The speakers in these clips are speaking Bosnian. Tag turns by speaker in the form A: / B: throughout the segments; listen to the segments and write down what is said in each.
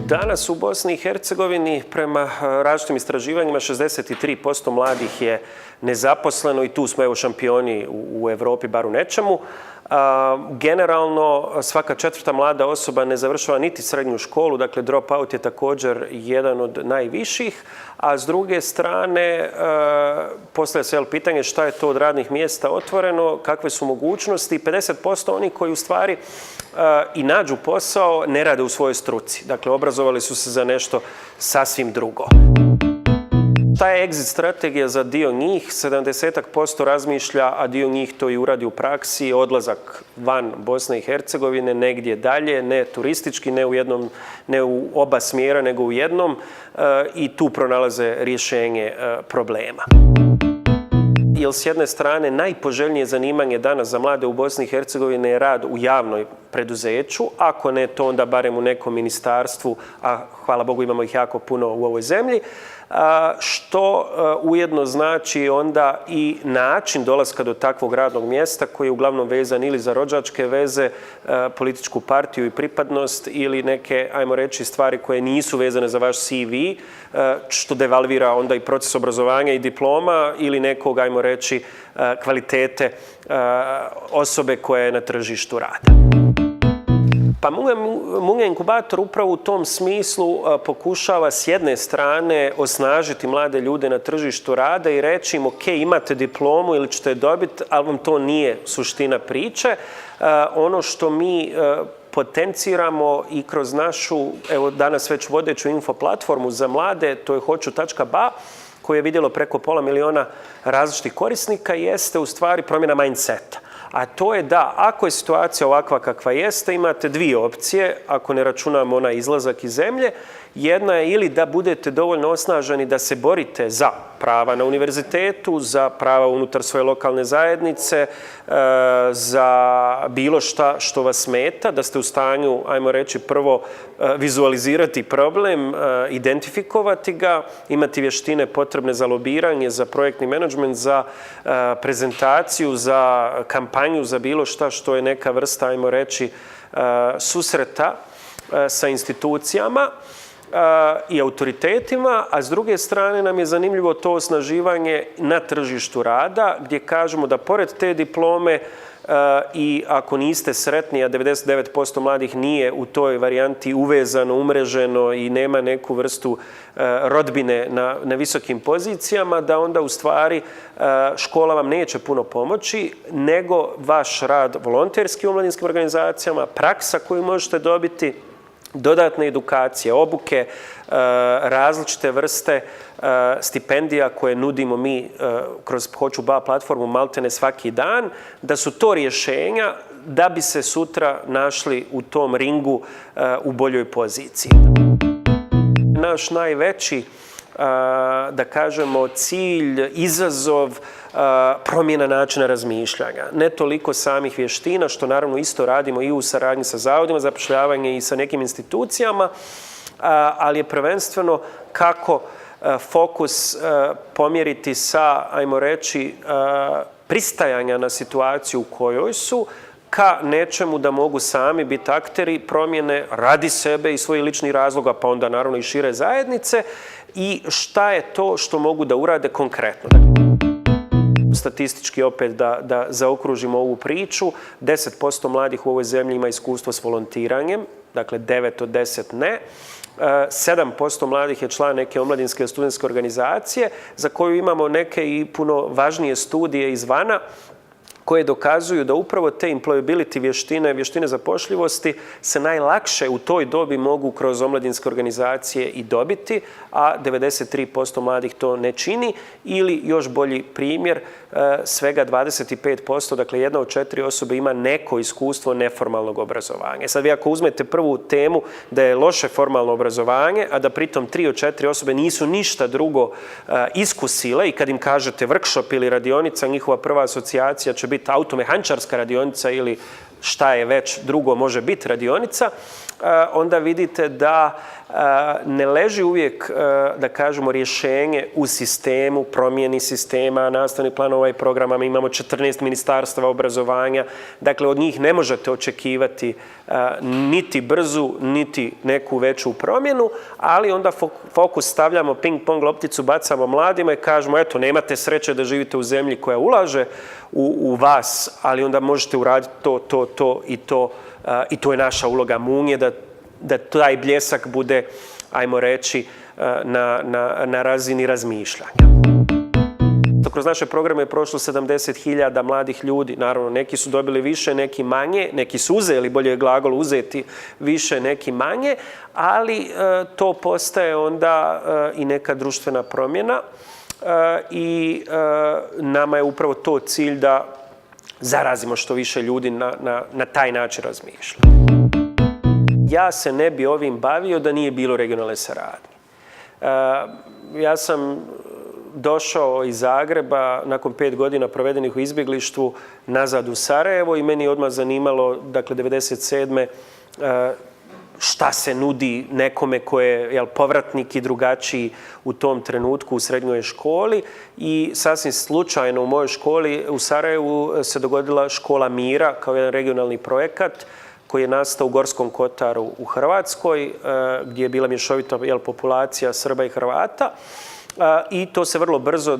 A: Danas u Bosni i Hercegovini prema različitim istraživanjima 63% mladih je nezaposleno i tu smo evo šampioni u Europi, bar u nečemu. Generalno svaka četvrta mlada osoba ne završava niti srednju školu, dakle dropout je također jedan od najviših, a s druge strane postavlja se pitanje šta je to od radnih mjesta otvoreno, kakve su mogućnosti. 50% onih koji u stvari i nađu posao ne rade u svojoj struci, dakle obrazovali su se za nešto sasvim drugo. Ta je exit strategija za dio njih, 70% razmišlja, a dio njih to i uradi u praksi, odlazak van Bosne i Hercegovine, negdje dalje, ne turistički, ne u oba smjera, nego u jednom i tu pronalaze rješenje problema. Jer s jedne strane najpoželjnije zanimanje danas za mlade u Bosni i Hercegovini je rad u javnoj preduzeću, ako ne to onda barem u nekom ministarstvu, a hvala Bogu imamo ih jako puno u ovoj zemlji, što ujedno znači onda i način dolaska do takvog radnog mjesta koji je uglavnom vezan ili za rođačke veze, političku partiju i pripadnost ili neke, ajmo reći, stvari koje nisu vezane za vaš CV, što devalvira onda i proces obrazovanja i diploma ili nekog, ajmo reći, kvalitete osobe koja je na tržištu rada. Pa Munge inkubator upravo u tom smislu pokušava s jedne strane osnažiti mlade ljude na tržištu rada i reći im ok, imate diplomu ili ćete je dobiti, ali vam to nije suština priče. Ono što mi potenciramo i kroz našu, evo danas već vodeću info platformu za mlade, to je hoću.ba, koje je vidjelo preko 500 000 različitih korisnika, jeste u stvari promjena mindseta. A to je da, ako je situacija ovakva kakva jeste, imate dvije opcije, ako ne računamo onaj izlazak iz zemlje. Jedna je ili da budete dovoljno osnaženi da se borite za prava na univerzitetu, za prava unutar svoje lokalne zajednice, za bilo šta što vas smeta, da ste u stanju, ajmo reći, prvo vizualizirati problem, identifikovati ga, imati vještine potrebne za lobiranje, za projektni menadžment, za prezentaciju, za kampanju, za bilo šta što je neka vrsta, ajmo reći, susreta sa institucijama i autoritetima, a s druge strane nam je zanimljivo to osnaživanje na tržištu rada, gdje kažemo da pored te diplome i ako niste sretni, a 99% mladih nije u toj varijanti uvezano, umreženo i nema neku vrstu rodbine na visokim pozicijama, da onda u stvari škola vam neće puno pomoći, nego vaš rad volonterski u omladinskim organizacijama, praksa koju možete dobiti, dodatne edukacije, obuke, različite vrste stipendija koje nudimo mi kroz Hoću.ba platformu maltene svaki dan, da su to rješenja da bi se sutra našli u tom ringu u boljoj poziciji. Naš najveći, da kažemo, cilj, izazov, promjena načina razmišljanja. Ne toliko samih vještina, što naravno isto radimo i u saradnji sa zavodima za zapošljavanje i sa nekim institucijama, ali je prvenstveno kako fokus pomjeriti sa, ajmo reći, pristajanja na situaciju u kojoj su, ka nečemu da mogu sami biti akteri promjene radi sebe i svojih ličnih razloga, pa onda naravno i šire zajednice, i šta je to što mogu da urade konkretno. Statistički opet da zaokružimo ovu priču, 10% mladih u ovoj zemlji ima iskustvo s volontiranjem, dakle 9 od 10 ne. 7% mladih je član neke omladinske studentske organizacije za koju imamo neke i puno važnije studije izvana koje dokazuju da upravo te employability vještine zapošljivosti se najlakše u toj dobi mogu kroz omladinske organizacije i dobiti, a 93% mladih to ne čini, ili još bolji primjer, svega 25%, dakle 1 od 4 osobe ima neko iskustvo neformalnog obrazovanja. Sad vi ako uzmete prvu temu da je loše formalno obrazovanje, a da pritom 3 od 4 osobe nisu ništa drugo iskusile i kad im kažete workshop ili radionica, njihova prva asocijacija će biti automehančarska radionica ili šta je već drugo može biti radionica, onda vidite da ne leži uvijek, da kažemo, rješenje u sistemu, promjeni sistema, nastavnih planova i programa. Mi imamo 14 ministarstava obrazovanja, dakle od njih ne možete očekivati niti brzu, niti neku veću promjenu, ali onda fokus stavljamo, ping-pong lopticu bacamo mladima i kažemo, eto, nemate sreće da živite u zemlji koja ulaže u vas, ali onda možete uraditi to i to je naša uloga Munje, da taj bljesak bude, ajmo reći, na razini razmišljanja. Kroz naše programe je prošlo 70.000 mladih ljudi. Naravno, neki su dobili više, neki manje, neki su uzeli, bolje je glagol uzeti više, neki manje, ali to postaje onda i neka društvena promjena i nama je upravo to cilj da zarazimo što više ljudi na taj način razmišljati. Ja se ne bi ovim bavio da nije bilo regionalne saradnje. Ja sam došao iz Zagreba nakon 5 godina provedenih u izbjeglištvu nazad u Sarajevo i meni je odmah zanimalo, dakle, 1997. šta se nudi nekome ko je povratnik i drugačiji u tom trenutku u srednjoj školi i sasvim slučajno u mojoj školi u Sarajevu se dogodila Škola mira kao jedan regionalni projekat koji je nastao u Gorskom Kotaru u Hrvatskoj, gdje je bila mješovita populacija Srba i Hrvata. I to se vrlo brzo,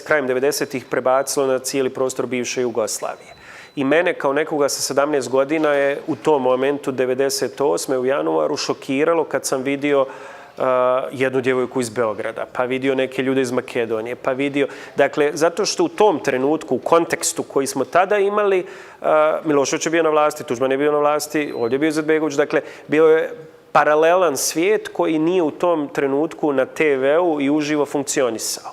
A: krajem 90-ih, prebacilo na cijeli prostor bivše Jugoslavije. I mene kao nekoga sa 17 godina je u tom momentu, 98. u januaru, šokiralo kad sam vidio jednu djevojku iz Beograda, pa vidio neke ljude iz Makedonije, pa vidio... Dakle, zato što u tom trenutku, u kontekstu koji smo tada imali, Milošević je bio na vlasti, Tuđman je bio na vlasti, ovdje je bio Izetbegović, dakle, bio je paralelan svijet koji nije u tom trenutku na TV-u i uživo funkcionisao.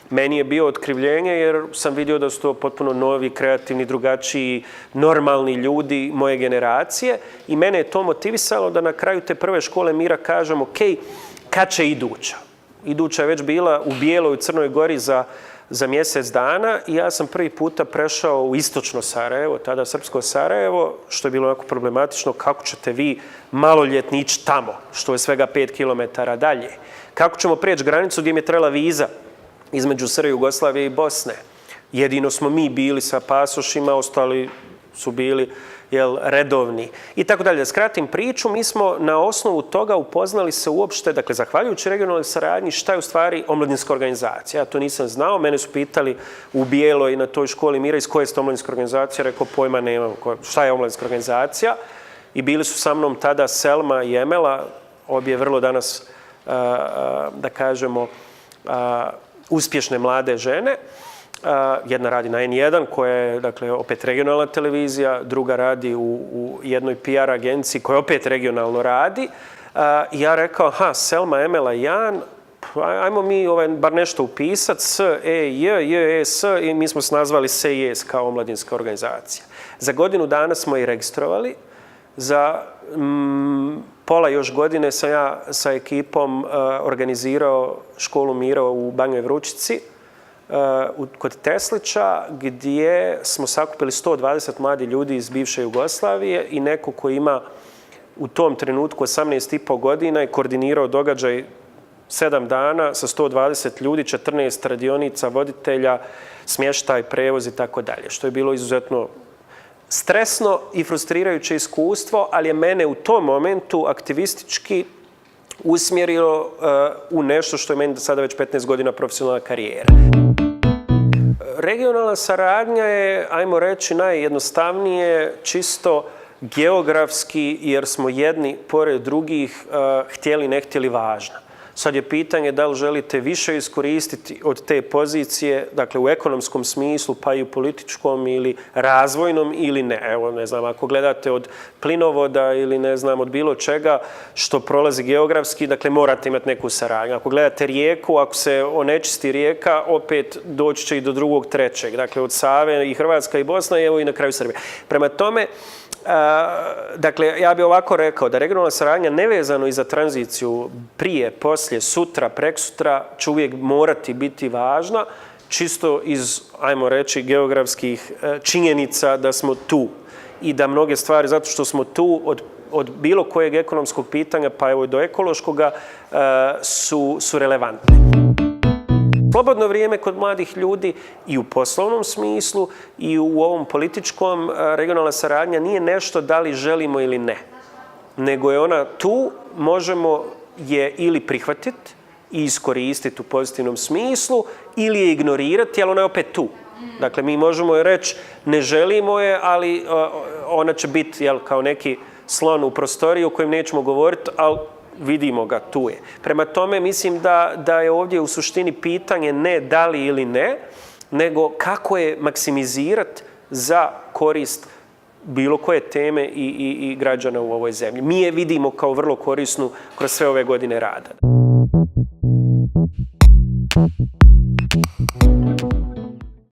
A: Meni je bio otkrivljenje jer sam vidio da su to potpuno novi, kreativni, drugačiji, normalni ljudi moje generacije i mene je to motivisalo da na kraju te prve Škole mira kažem, ok, kad će iduća? Iduća je već bila u Bijeloj u Crnoj Gori za mjesec dana i ja sam prvi puta prešao u istočno Sarajevo, tada srpsko Sarajevo, što je bilo onako problematično, kako ćete vi maloljetni ići tamo, što je svega 5 km dalje. Kako ćemo prijeći granicu gdje mi je trebala viza između Srbije, Jugoslavije i Bosne. Jedino smo mi bili sa pasošima, ostali su bili redovni. I tako dalje. Da skratim priču, mi smo na osnovu toga upoznali se uopšte, dakle, zahvaljujući regionalnoj saradnji, šta je u stvari omladinska organizacija. Ja to nisam znao, mene su pitali u Bijeloj na toj Školi mira iz koje ste omladinska organizacija, rekao pojma nemam šta je omladinska organizacija. I bili su sa mnom tada Selma i Emela, obje vrlo danas, da kažemo, uspješne mlade žene. Jedna radi na N1, koja je, dakle, opet regionalna televizija, druga radi u jednoj PR agenciji koja opet regionalno radi. I ja rekao, Selma, Emela i Jan, ajmo mi bar nešto upisati, S-E-J-J-E-S, i mi smo se nazvali SEJS kao omladinska organizacija. Za godinu dana smo i registrovali. Za pola još godine sam ja sa ekipom organizirao Školu mira u Banjoj Vručici kod Teslića, gdje smo sakupili 120 mladih ljudi iz bivše Jugoslavije i neko ko ima u tom trenutku 18,5 godina i koordinirao događaj 7 dana sa 120 ljudi, 14 radionica, voditelja, smještaj, prevoz i tako dalje, što je bilo izuzetno stresno i frustrirajuće iskustvo, ali je mene u tom momentu aktivistički usmjerilo u nešto što je meni sada već 15 godina profesionalna karijera. Regionalna saradnja je, ajmo reći, najjednostavnije, čisto geografski, jer smo jedni pored drugih htjeli ne htjeli važna. Sad je pitanje da li želite više iskoristiti od te pozicije, dakle u ekonomskom smislu, pa i u političkom ili razvojnom ili ne. Evo, ne znam, ako gledate od plinovoda ili ne znam, od bilo čega što prolazi geografski, dakle morate imati neku saradnju. Ako gledate rijeku, ako se onečisti rijeka, opet doći će i do drugog, trećeg. Dakle, od Save i Hrvatska i Bosna i evo i na kraju Srbije. Prema tome, dakle, ja bih ovako rekao da regionalna saradnja nevezano i za tranziciju prije, poslije, sutra, preksutra će uvijek morati biti važna, čisto iz, ajmo reći, geografskih činjenica da smo tu i da mnoge stvari, zato što smo tu, od od bilo kojeg ekonomskog pitanja, pa evo i do ekološkoga, su relevantne. Slobodno vrijeme kod mladih ljudi i u poslovnom smislu i u ovom političkom, regionalna saradnja nije nešto da li želimo ili ne, nego je ona tu, možemo je ili prihvatiti i iskoristiti u pozitivnom smislu ili je ignorirati, ali ona je opet tu. Dakle, mi možemo je reći ne želimo je, ali ona će biti kao neki slon u prostoriji o kojem nećemo govoriti, ali vidimo ga, tu je. Prema tome, mislim da je ovdje u suštini pitanje ne da li ili ne, nego kako je maksimizirati za korist bilo koje teme i građana u ovoj zemlji. Mi je vidimo kao vrlo korisnu kroz sve ove godine rada.